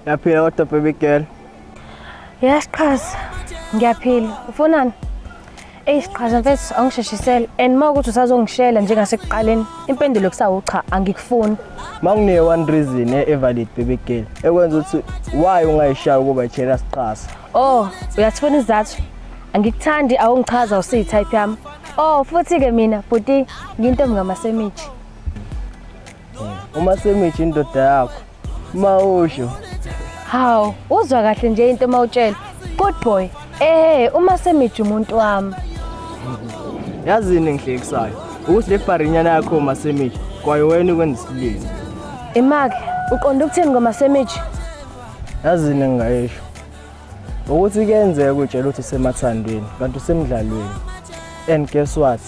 Yaphila kodwa baby girl. Yasiqhaza. Ngiyaphila. Ufunani? Eyi siqhaza mfethu angisheshisele and uma ukuthi usazongishela njengasekuqaleni impendulo kusawu cha angikufuni. Mangine one reason e-valid baby girl ekwenza ukuthi why ungayishaya ukuba ichela siqhaza. Oh, uyasifuna isizathu? Angikuthandi awungichaza usiyi type yami. Oh, futhi ke mina bhuti ngintombi ngamasemiji. Uma semiji indoda yakho uma usho. Hawu, uzwa kahle nje into mawutshela. Good boy. Eh, uma semiji umuntu wami. Yazini engihlekisayo ukuthi le bharinyana yakho masemiji kwayo wena ukwenza isilima. Imake, uqonda ukuthini ngomasemiji? Yazini engingayisho ukuthi kuyenzeka ukutshela ukuthi usemathandweni kanti usemdlalweni. And guess what?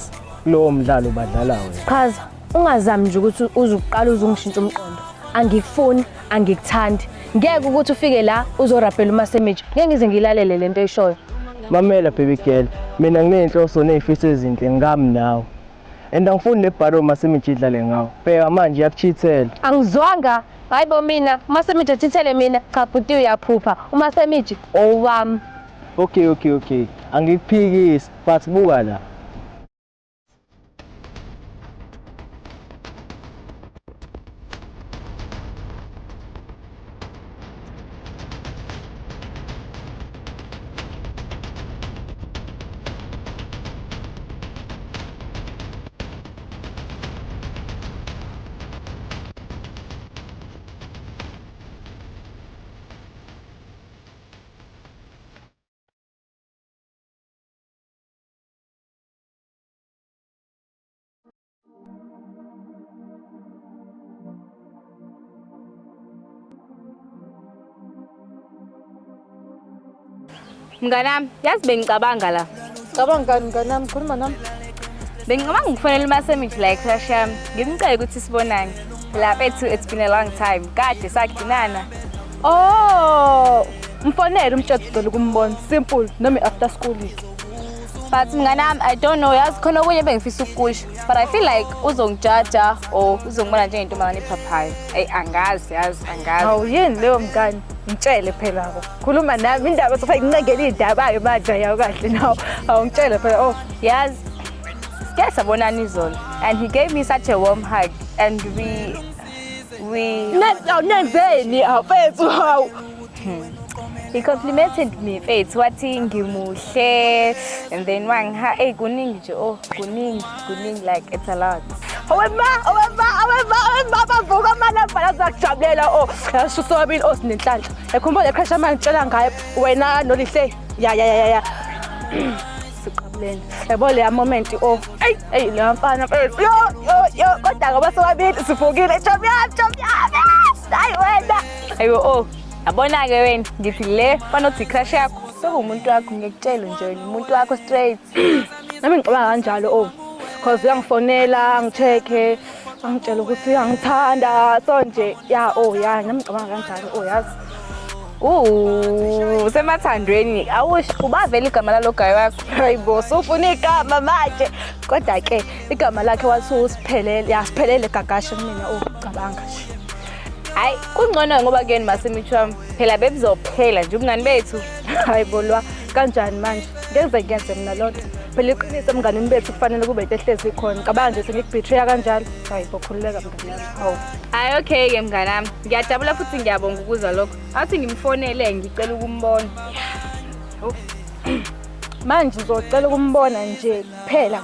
Kulowo mdlalo badlala wena. Chaza, ungazami nje ukuthi uzuqala uzungishintsha umqondo. Angikufuni, angikuthandi. Ngeke ukuthi ufike la uzorabhela umasemiji. Ngeke ngize ngilalele lento oyishoyo. Mamela baby girl, mina nginey'nhloso ney'fiso ezinhle ngami nawe. And angifuni le bharo masemiji idlale ngawo. Bheka manje iyakuchithela. Angizwanga. Hayi bo mina, umasemiji athithele mina. Cha bhuti uyaphupha. Umasemiji owami. Okay okay okay. Angikuphikisi but buka la. Mnganami, yazi bengicabanga la. Cabanga ngani mnganami, khuluma nami. Bengicabanga ukufonela uMasemithi la ecrush yami. Ngimcele ukuthi sibonane. Phela bethu it's been a long time. Kade sagcinana. Oh, mfonele umtshela ucela ukumbona. Simple, noma after school. But mnganami, I don't know, yazi khona okunye bengifisa ukukusho. But I feel like uzongijaja or uzongibona njengentombazane ephaphayo. Eyi angazi, yazi angazi. Awu yini leyo mngani? Ngitshele phela ko. Khuluma nami indaba sofa ngincengele indaba manje yawo kahle nawo. Awu ngitshele phela oh. Yazi, sike sabonana izolo and he gave me such a warm hug and we Nenzeni awu mfethu hawu. He complimented me mfethu wathi ngimuhle and then wangiha hey kuningi nje oh kuningi kuningi like it's a lot. Awe ma, awe ma, awe ma, awe ma bavuka mana mfana zakujabulela oh. Yasho sobabili oh sinenhlanhla. Ekhumbula le crush amanje ngitshela ngayo wena noLihle. Ya ya ya ya. Siqabulene. Yabo leya moment oh. Ey ey leya mfana mfethu. Yo yo yo kodwa ngoba sobabili sivukile. Chomi yami, chomi yami. Hayi wena. Ayibo oh yabona ke wena ngithi le fana uthi crush yakho sekuwumuntu wakho ngiyakutshela nje wena umuntu wakho straight. Nami ngicabanga kanjalo oh. Cause uyangifonela, ngicheck-e, angitshela ukuthi uyangithanda. So nje ya oh ya nami ngicabanga kanjalo oh yazi. Usemathandweni awusho ubavela igama lalo guy wakho. Hayibo sufuna igama manje. Kodwa ke igama lakhe wathi usiphelele, ya siphelele gagashe kumina oh cabanga nje. Hayi kungcono ngoba kuyena masemithi wami phela bebuzophela nje ubungani bethu. Hayibo lwa kanjani manje? Ngeke ngiyenze mina lonto. Phela iqiniso emnganini bethu kufanele kube into ehlezi ikhona. Cabanga nje sengikubetray kanjalo. Hayibo khululeka mngani wami. Hawu. Hayi okay ke mnganami ngiyajabula futhi ngiyabonga ukuzwa lokho. Athi ngimfonele ngicela ukumbona. Manje uzocela ukumbona nje kuphela.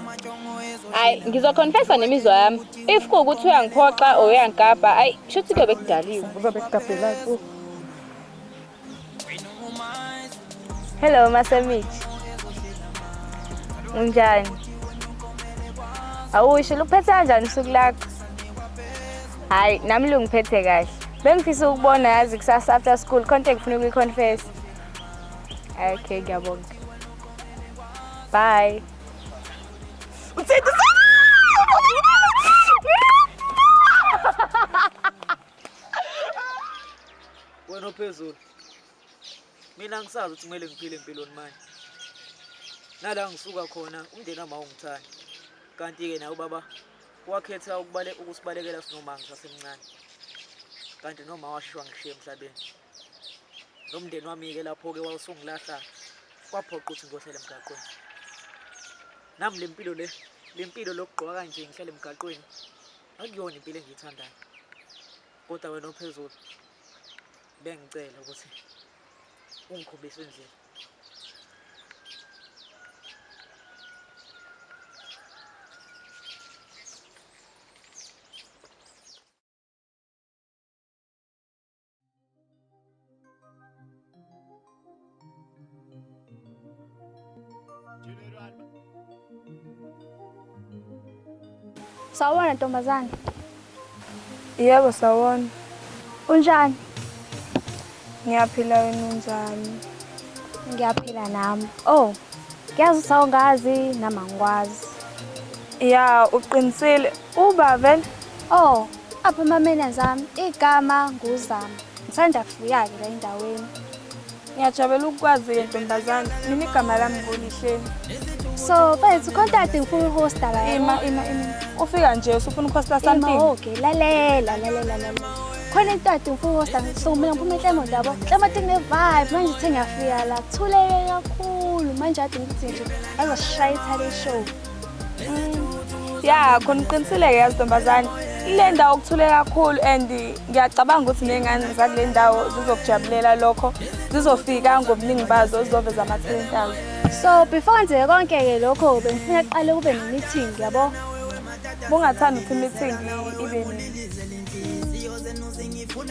Hayi ngizoconfessa nemizwa yami. If kuwukuthi uyangiphoxa or uyangigabha ayi shuthi kuyobe kudaliwe. Uzobe kugabhela ku. Hello Masemithi. Unjani? Awusho luphethe kanjani usuku lakho? Hayi nami lungiphethe kahle. Bengifisa ukubona yazi kusasa after school konke ngifuna ukuyiconfess. Okay ngiyabonga. Bye. Wena ophezulu. Mina angisazi ukuthi kumele ngiphile empilweni manje. Nala ngisuka khona umndeni wami awungithandi. Kanti-ke naye ubaba wakhetha ukusibalekela sinoma ngisasemncane. Kanti noma washishwa ngishiye emhlabeni. Nomndeni wami-ke lapho-ke wawusungilahla kwaphoqa ukuthi ngiyohlala emgaqweni. Nami le mpilo le, le mpilo lokugqoka kanje ngihlale emgaqweni akuyona impilo engiyithandayo. Kodwa wena ophezulu bengicela ukuthi ungikhombise indlela. Sawubona ntombazane. Yebo sawubona. Unjani? Ngiyaphila wena unjani? Ngiyaphila nami. Oh, ngiyazi ukuthi awungazi nami angikwazi. Ya, uqinisile. Uba vele? Oh, apha amamena zami igama nguZama. Ngisanda kufika-ke la endaweni. Ngiyajabula ukukwazi-ke ntombazane. Mina igama lami nguLihleni. So, mfethu contact ngifuna uhosta la. Ima, ima, ima. Ufika nje usufuna ukuhosta something? Ima, okay, lalela, lalela, lalela. Khona into ade ngifuna uhosta so mina ngiphuma eNhlemont yabo. Nhlema kune-vibe manje uthe ngiyafika la kuthuleke kakhulu manje ade ngithi nje azosishaya ithale show. Ya, khona uqinisile-ke yazi ntombazane. Le ndawo kuthule kakhulu and ngiyacabanga ukuthi ney'ngane zakule ndawo zizokujabulela lokho. Zizofika ngobuningi bazo zizoveza amathalente azo. So before kwenzeke konke-ke lokho bengifuna kuqale kube ne-meeting yabo. Bungathanda ukuthi i-meeting ibe nini?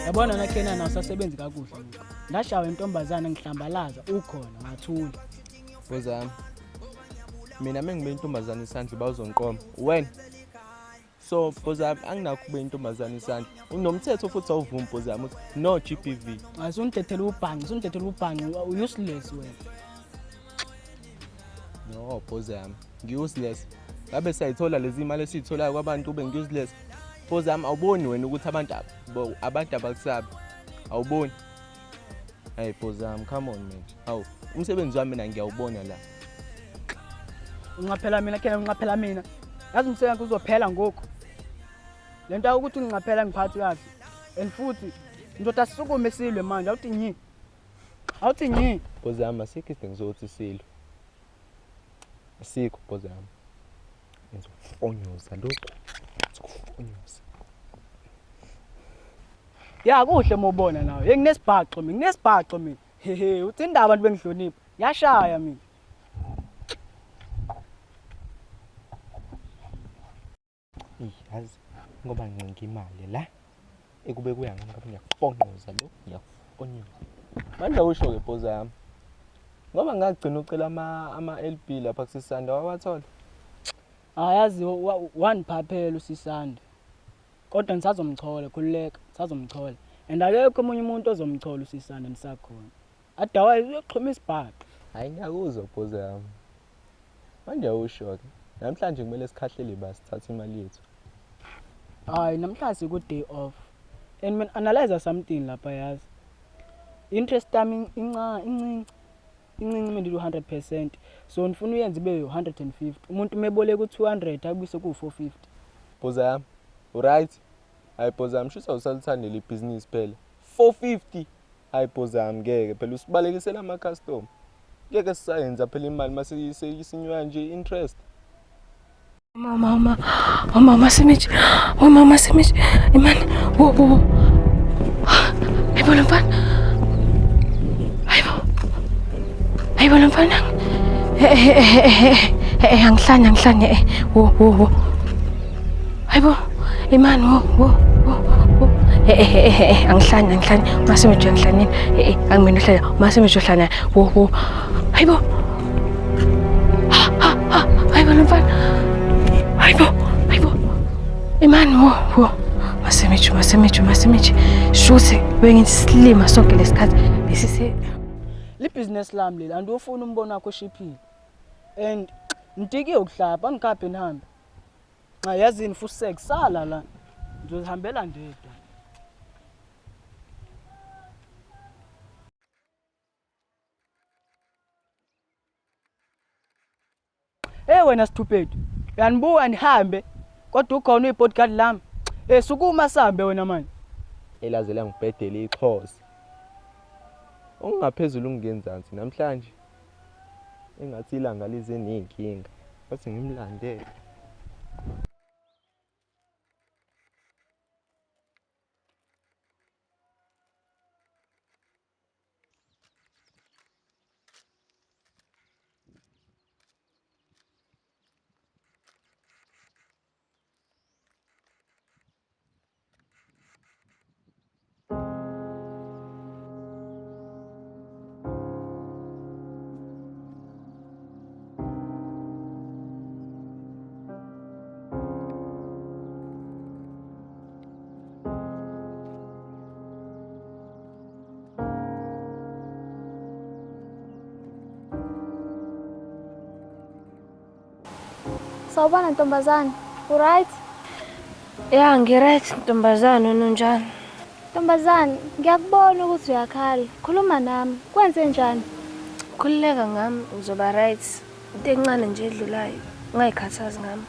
Yabona na Kenan awusasebenzi kakuhle ngoku. Ndashawa intombazana ngihlambalaza ukhona ngathula. Bozami. Mina mengibe intombazane isandla bawuzongiqoma. Wena. So bozami anginakho kube intombazane isandla. Unomthetho futhi awuvumi bozami uthi no GBV. Asundethela ubhanqi, sundethela ubhanqi useless wena. No bozami, ngi-useless. Ngabe siyayithola lezi imali esiyitholayo kwabantu ube ngi-useless. Bozami awuboni wena ukuthi abantu abantu abakusabi. Awuboni. Hey bozami, come on man. Hawu, umsebenzi wami mina ngiyawubona la. Unqaphela mina Kenan, unqaphela mina. Yazi umsebenzi uzophela ngoku. Le nto ukuthi unqaphela ngiphathi kahle. And futhi ndoda sisukume silwe manje awuthi nyi. Awuthi nyi. Bozami asikho isidingo sokuthi silwe. Asikho bozami. Ngizokufonyoza lokhu. Ngizokufonyoza. Ya kuhle mubona nawe. Hey nginesibhaxo mina, nginesibhaxo mina. Hehe, uthi indaba abantu bengihlonipha. Yashaya mina. Eyi yazi ngoba ngincenga imali la ekube kuya ngami ngabe ngiyakufonqoza lo ngiyakufonyoza. Manje awusho-ke bhoza yami ngoba ngagcina ucela ama-LB lapha kusisanda wawathola. Ayazi waniphaphela usisanda. Kodwa ngisazomchola khululeka, ngisazomchola. And akekho omunye umuntu ozomchola usisanda nisakhona. Otherwise uyoxhuma isibhaxu. Hhayi ngiyakuzwa bhoza yami. Manje awusho-ke namhlanje kumele sikhahlele ba sithathe imali yethu. Hayi namhlanje siku day off. And mina analyze something lapha yazi. Interest yami inca incinci. Incinci mina ndilu 100%. So ngifuna uyenze ibe 150. Umuntu meboleka u200 abuyise ku 450. Bhoza yami, uright? Hayi bhoza yami, shuthi awusalithandeli ibhizinisi phela. 450. Hayi bhoza yami ngeke phela usibalekisela ama-customer. Ngeke sisayenza phela imali mase isinywa nje interest. Mama, mama, oh mama Simichi, oh mama Simichi, imani, wo wo wo. Hayibo lo mfana. Hayibo. Hayibo lo mfana. Eh eh eh eh eh angihlanye angihlanye eh wo wo wo. Hayibo, imani wo wo wo wo. Eh eh eh eh angihlanye angihlanye, Masimichi angihlanyeni. Eh eh angimina uhlanya, Masimichi uhlanya. Wo wo. Hayibo. Ha ha ha. Hayibo lo mfana. Hayibo, hayibo. Imani wo wo. Masimichi Masimichi Masimichi. Shuthi bengithi silima sonke lesikhathi besise Libhizinesi lami leli andiwufuni umbono wakho oshiphile. And ngidiki ukuhlapha angikhaphe nihambe. Nxa yazini futhi sekusala la. Ngizozihambela ndedwa. Hey wena sithuphethu, uyanibuka nihambe kodwa ukhona uyibodyguard lami. Eh sukuma sihambe wena manje. Elaze langibhedela ixhosa. Okungaphezulu kungenzansi namhlanje. Engathi ilanga lize ney'nkinga. Bathi ngimlandele. Sawubona ntombazane. Uright? Ya, ngiright ntombazane, wena unjani? Ntombazane, ngiyakubona ukuthi uyakhala. Khuluma nami. Kwenze njani? Khululeka ngami, ngizoba right. Into encane nje edlulayo. Ungayikhathazi ngami.